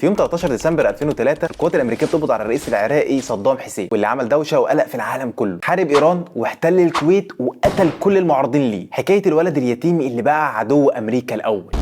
في يوم 13 ديسمبر 2003 القوات الامريكية بتقبض على الرئيس العراقي صدام حسين، واللي عمل دوشه وقلق في العالم كله. حارب ايران واحتل الكويت وقتل كل المعارضين ليه. حكاية الولد اليتيم اللي بقى عدو امريكا الاول.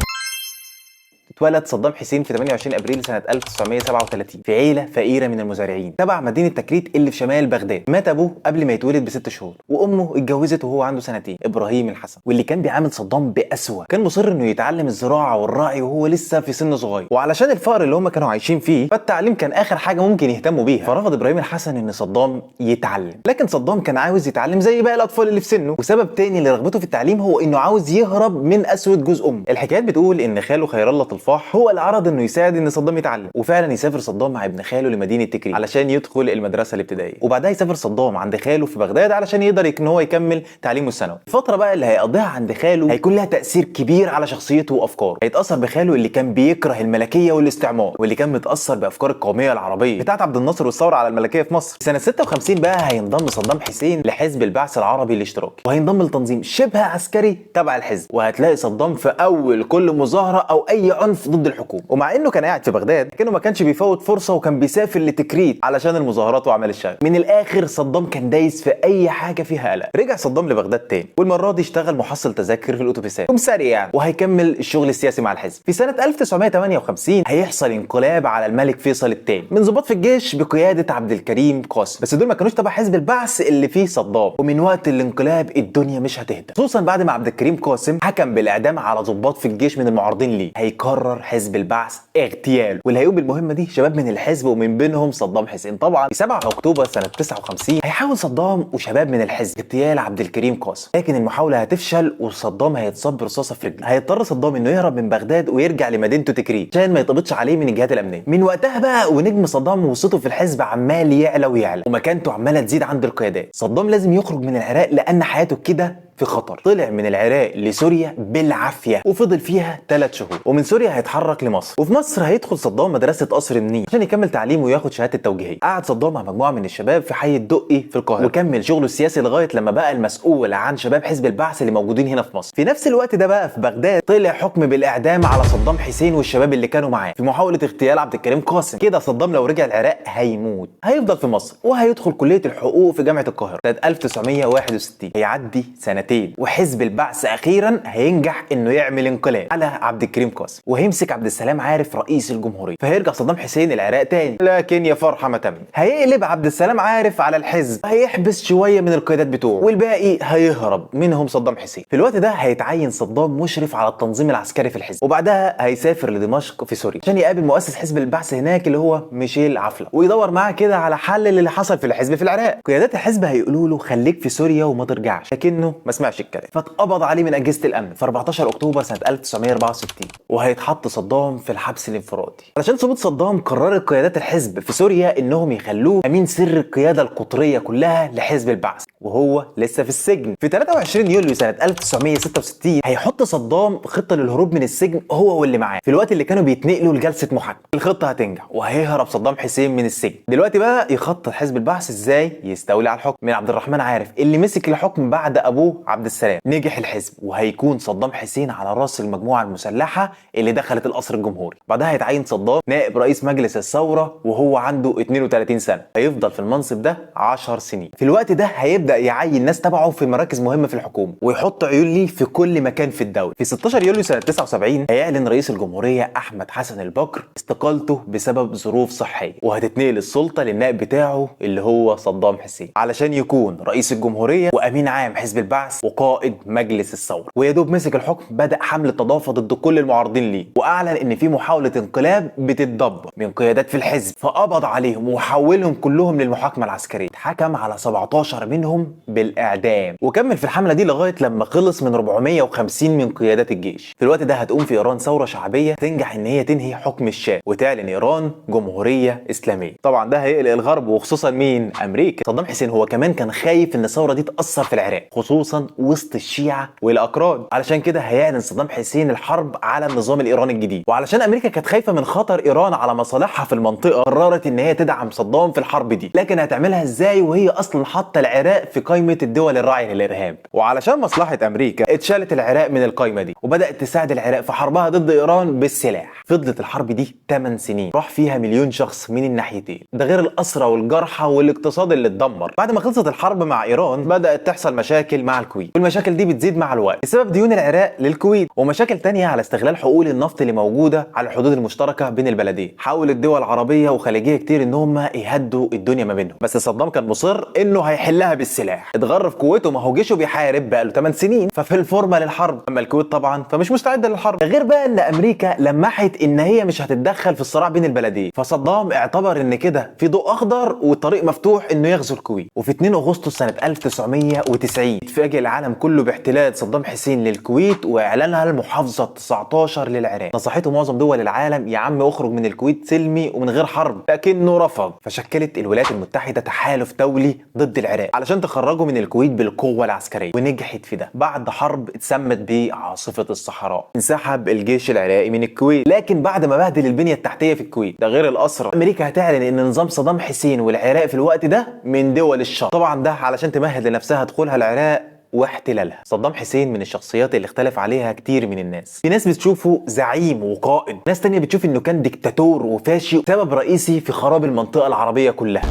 اتولد صدام حسين في 28 ابريل سنة 1937 في عيله فقيرة من المزارعين تبع مدينة تكريت اللي في شمال بغداد. مات ابوه قبل ما يتولد ب6 شهور، وامه اتجوزت وهو عنده سنتين. ابراهيم الحسن، واللي كان بيعامل صدام بقسوه، كان مصر انه يتعلم الزراعة والرعي وهو لسه في سن صغير، وعلشان الفقر اللي هم كانوا عايشين فيه فالتعليم كان اخر حاجة ممكن يهتموا بيها. فرفض ابراهيم الحسن ان صدام يتعلم، لكن صدام كان عاوز يتعلم زي باقي الاطفال اللي في سنة. وسبب تاني لرغبته في التعليم هو انه عاوز يهرب من قسوة جوز امه. الحكايات بتقول ان خاله خير الله طلفاح هو اللي عرض انه يساعد ان صدام يتعلم، وفعلا يسافر صدام مع ابن خاله لمدينة تكريت علشان يدخل المدرسة الابتدائية، وبعدها يسافر صدام عند خاله في بغداد علشان يقدر ان هو يكمل تعليمه الثانوي. الفترة بقى اللي هيقضيها عند خاله هيكون لها تاثير كبير على شخصيته وافكاره. هيتاثر بخاله اللي كان بيكره الملكية والاستعمار، واللي كان متاثر بافكار القومية العربية بتاعت عبد الناصر والثورة على الملكية في مصر. سنة 56 بقى هينضم صدام حسين لحزب البعث العربي الاشتراكي، وهينضم لتنظيم شبه عسكري تبع الحزب. وهتلاقي صدام في اول كل مظاهره او اي عنف ضد الحكومة. ومع انه كان قاعد في بغداد لكنه ما كانش بيفوت فرصة، وكان بيسافر لتكريت علشان المظاهرات واعمال الشغب. من الاخر صدام كان دايس في اي حاجة فيها قلق. رجع صدام لبغداد تاني، والمرة دي اشتغل محصل تذاكر في الاتوبيسات، كمساري يعني، وهيكمل الشغل السياسي مع الحزب. في سنة 1958 هيحصل انقلاب على الملك فيصل الثاني من ضباط في الجيش بقيادة عبد الكريم قاسم، بس دول ما كانوش تبع حزب البعث اللي فيه صدام. ومن وقت الانقلاب الدنيا مش هتهدى، خصوصا بعد ما عبد الكريم قاسم حكم بالاعدام على ضباط في الجيش من المعارضين ليه. هيقرر حزب البعث اغتياله، واللي هيقوم بالمهمه دي شباب من الحزب ومن بينهم صدام حسين. طبعا في 7 اكتوبر سنة 59 هيحاول صدام وشباب من الحزب اغتيال عبد الكريم قاسم، لكن المحاولة هتفشل وصدام هيتصاب برصاصه في رجله. هيضطر صدام انه يهرب من بغداد ويرجع لمدينته تكريت عشان ما يتقبضش عليه من الجهات الامنية. من وقتها بقى ونجم صدام وصوته في الحزب عمال يعلى ويعلى، ومكانته عماله تزيد عند القيادات. صدام لازم يخرج من العراق لان حياته كده في خطر. طلع من العراق لسوريا بالعافية وفضل فيها 3 شهور، ومن سوريا هيتحرك لمصر، وفي مصر هيدخل صدام مدرسه قصر النيل عشان يكمل تعليمه وياخد شهادة التوجيهيه. قعد صدام مع مجموعة من الشباب في حي الدقي في القاهرة، وكمل شغله السياسي لغاية لما بقى المسؤول عن شباب حزب البعث اللي موجودين هنا في مصر. في نفس الوقت ده بقى في بغداد طلع حكم بالاعدام على صدام حسين والشباب اللي كانوا معاه في محاولة اغتيال عبد الكريم قاسم. كده صدام لو رجع العراق هيموت. هيفضل في مصر وهيدخل كليه الحقوق في جامعه القاهرة سنة 1961. هيعدي سنتين وحزب البعث اخيرا هينجح انه يعمل انقلاب على عبد الكريم قاسم، وهيمسك عبد السلام عارف رئيس الجمهورية. فهيرجع صدام حسين العراق تاني، لكن يا فرحه ما تم. هيقلب عبد السلام عارف على الحزب، هيحبس شوية من القيادات بتوعه والباقي هيهرب منهم صدام حسين. في الوقت ده هيتعين صدام مشرف على التنظيم العسكري في الحزب، وبعدها هيسافر لدمشق في سوريا عشان يقابل مؤسس حزب البعث هناك اللي هو ميشيل عفله، ويدور معاه كده على حل للي حصل في الحزب في العراق. قيادات الحزب هيقولوا له خليك في سوريا وما ترجعش، لكنه ما سمعش الكلام، فاتقبض عليه من اجهزة الامن في 14 اكتوبر سنة 1964، وهيتحط صدام في الحبس الانفرادي. علشان صمود صدام قررت قيادات الحزب في سوريا انهم يخلوه امين سر القيادة القطرية كلها لحزب البعث وهو لسه في السجن. في 23 يوليو سنة 1966 هيحط صدام خطه للهروب من السجن هو واللي معاه في الوقت اللي كانوا بيتنقلوا لجلسة محاكمة. الخطة هتنجح وهيهرب صدام حسين من السجن. دلوقتي بقى يخطط حزب البعث ازاي يستولي على الحكم من عبد الرحمن عارف اللي مسك الحكم بعد ابوه عبد السلام. نجح الحزب وهيكون صدام حسين على راس المجموعة المسلحة اللي دخلت القصر الجمهوري. بعدها هيتعين صدام نائب رئيس مجلس الثورة وهو عنده 32 سنة، هيفضل في المنصب ده 10 سنين. في الوقت ده هيبدا يعين ناس تبعه في مراكز مهمة في الحكومة ويحط عيون ليه في كل مكان في الدولة. في 16 يوليو سنة 79 هيعلن رئيس الجمهورية احمد حسن البكر استقالته بسبب ظروف صحية، وهتتنقل السلطة للنائب بتاعه اللي هو صدام حسين علشان يكون رئيس الجمهورية وامين عام حزب البعث وقائد مجلس الثورة. ويا دوب مسك الحكم بدا حمله تضافه ضد كل المعارضين ليه، واعلن ان في محاولة انقلاب بتتدبر من قيادات في الحزب، فقبض عليهم وحولهم كلهم للمحاكمه العسكرية. اتحكم على 17 منهم بالاعدام، وكمل في الحملة دي لغاية لما خلص من 450 من قيادات الجيش. في الوقت ده هتقوم في ايران ثورة شعبية تنجح ان هي تنهي حكم الشاه وتعلن ايران جمهورية اسلامية. طبعا ده هيقلق الغرب وخصوصا مين؟ امريكا. صدام حسين هو كمان كان خايف ان الثورة دي تاثر في العراق، خصوصا اصلا وسط الشيعة والاكراد. علشان كده هيعلن صدام حسين الحرب على النظام الايراني الجديد. وعلشان امريكا كانت خايفة من خطر ايران على مصالحها في المنطقة، قررت ان هي تدعم صدام في الحرب دي. لكن هتعملها ازاي وهي اصلا حاطه العراق في قائمة الدول الراعيه للارهاب؟ وعلشان مصلحة امريكا اتشالت العراق من القائمة دي، وبدات تساعد العراق في حربها ضد ايران بالسلاح. فضلت الحرب دي 8 سنين، راح فيها مليون شخص من الناحيتين، ده غير الاسرى والجرحى والاقتصاد اللي اتدمر. بعد ما خلصت الحرب مع ايران بدات تحصل مشاكل مع الكويت، والمشاكل دي بتزيد مع الوقت بسبب ديون العراق للكويت، ومشاكل تانية على استغلال حقول النفط اللي موجودة على الحدود المشتركة بين البلدين. حاول الدول العربية وخليجيه كتير ان هم يهدوا الدنيا ما بينهم، بس صدام كان مصر انه هيحلها بالسلاح. اتغر في قوته، ما هو جيشه بيحارب بقاله 8 سنين، ففي الفورمة للحرب. اما الكويت طبعا فمش مستعدة للحرب. ده غير بقى ان امريكا لمحت ان هي مش هتتدخل في الصراع بين البلدين، فصدام اعتبر ان كده في ضوء اخضر والطريق مفتوح انه يغزو الكويت. وفي 2 اغسطس سنة 1990 اتفاجئ العالم كله باحتلال صدام حسين للكويت واعلانها المحافظة 19 للعراق. نصحته معظم دول العالم يا عم اخرج من الكويت سلمي ومن غير حرب، لكنه رفض. فشكلت الولايات المتحدة تحالف دولي ضد العراق علشان تخرجه من الكويت بالقوة العسكرية، ونجحت في ده بعد حرب اتسمت بعاصفه الصحراء. انسحب الجيش العراقي من الكويت، لكن بعد ما بهدل البنية التحتية في الكويت، ده غير الاسرى. امريكا هتعلن ان نظام صدام حسين والعراق في الوقت ده من دول الشر، طبعا ده علشان تمهد لنفسها دخولها العراق واحتلالها. صدام حسين من الشخصيات اللي اختلف عليها كتير من الناس. في ناس بتشوفه زعيم وقائد، ناس تانية بتشوف انه كان ديكتاتور وفاشي، سبب رئيسي في خراب المنطقة العربية كلها.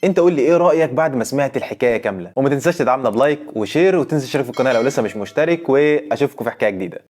انت قول لي ايه رايك بعد ما سمعت الحكاية كاملة، وما تنساش تدعمنا ب like و share، وتنزل تشترك في القناة لو لسه مش مشترك، واشوفكم في حكاية جديدة.